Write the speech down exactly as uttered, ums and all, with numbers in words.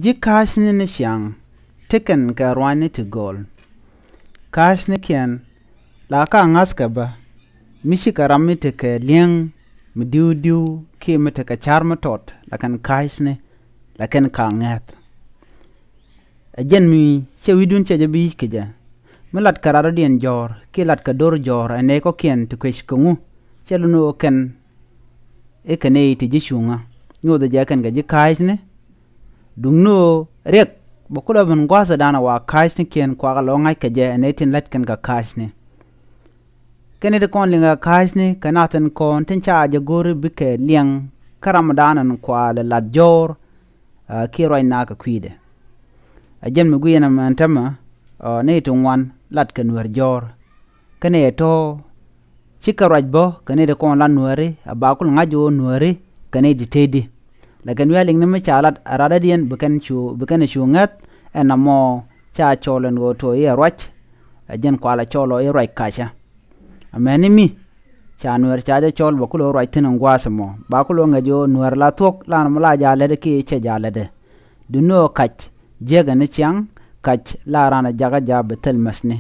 Ji̱ ka̱a̱cni ni ciaŋ tekɛn kɛ ruanyni ti gööl. Ka̱a̱cnikiɛn la ka ŋa̱thkɛ bä mi cikɛ ram mi tekɛ li̱eŋ mi di̱w di̱w kiɛ mi tekɛ ca̱r mi tɔt, la kɛn ka̱a̱cni, la kɛn ka ŋɛ̈th. Ɛ jɛn mi cɛ wi̱cdun cɛ jɛ bi yic kɛ jɛ mi latkɛ radɔ̱diɛn jɔ̱ɔ̱r kiɛ latkɛ do̱r jɔ̱ɔ̱r ɛ nɛy kɔ̱kiɛn ti kuec kɛ ŋu cɛ lun ɣöö kɛn i̱ kɛ nɛy ti ji̱ cuŋä nyothɛ jɛ kɛn kɛ ji̱ ka̱a̱cni. Duŋni ɣöö riɛk bɛ kulɛ ben gua̱a̱thdan ɛ wa ka̱a̱cnikiɛn kuakä lɔ ŋa̱c kɛ jɛ ɛ nɛy tin la̱t kɛn kɛ ka̱a̱cni. Kɛn i̱ ti kɔn liŋ kɛ ka̱a̱cni kɛ nath tin kɔn tin ca jɛ go̱ri bikɛ liɛŋ kä ramdan ɛn kua lɛ lat jɔ̱ɔ̱r kiɛ ruac na kɛ kui̱dɛ. Ɛ jɛn mi gui̱c ɛn ɛmɛn täämɛ ni ti ŋuan lat kɛ nuɛɛr jɔ̱ɔ̱r. Kɛn ɛ tɔ̱ cikɛ ruac bä kɛ ni ti kɔn lat nuääri a ba kul ŋa̱c ɣöö nuääri kɛ ni ti tëëdi. Lakin wi̱i̱ a liŋ ni mi ca lat a radɔ̱diɛn bi kɛn cu bi kɛn cu ŋäth ɛn amɔ ca cɔl ɛn ɣöö tuɔɔk i̱ ɛ ruac. Ɛ jɛn kualɛ cɔl ɔ i̱ ruac kacä. Amäni mi ca nuɛɛr ca jɛ cɔl bɛ kulɛ ruac thi̱n in gua̱a̱th ɛmɔ ba kulɛ ŋäc ɣöö nuɛɛr la thuɔ̱k lan mi la ja̱ lätdɛ kiɛ cɛ ja̱ lätdɛ. Duŋni ɣöö kac jiäkɛ ni ciaŋ, kac la raan ɛ jakä ja̱ bɛ thil mäthni.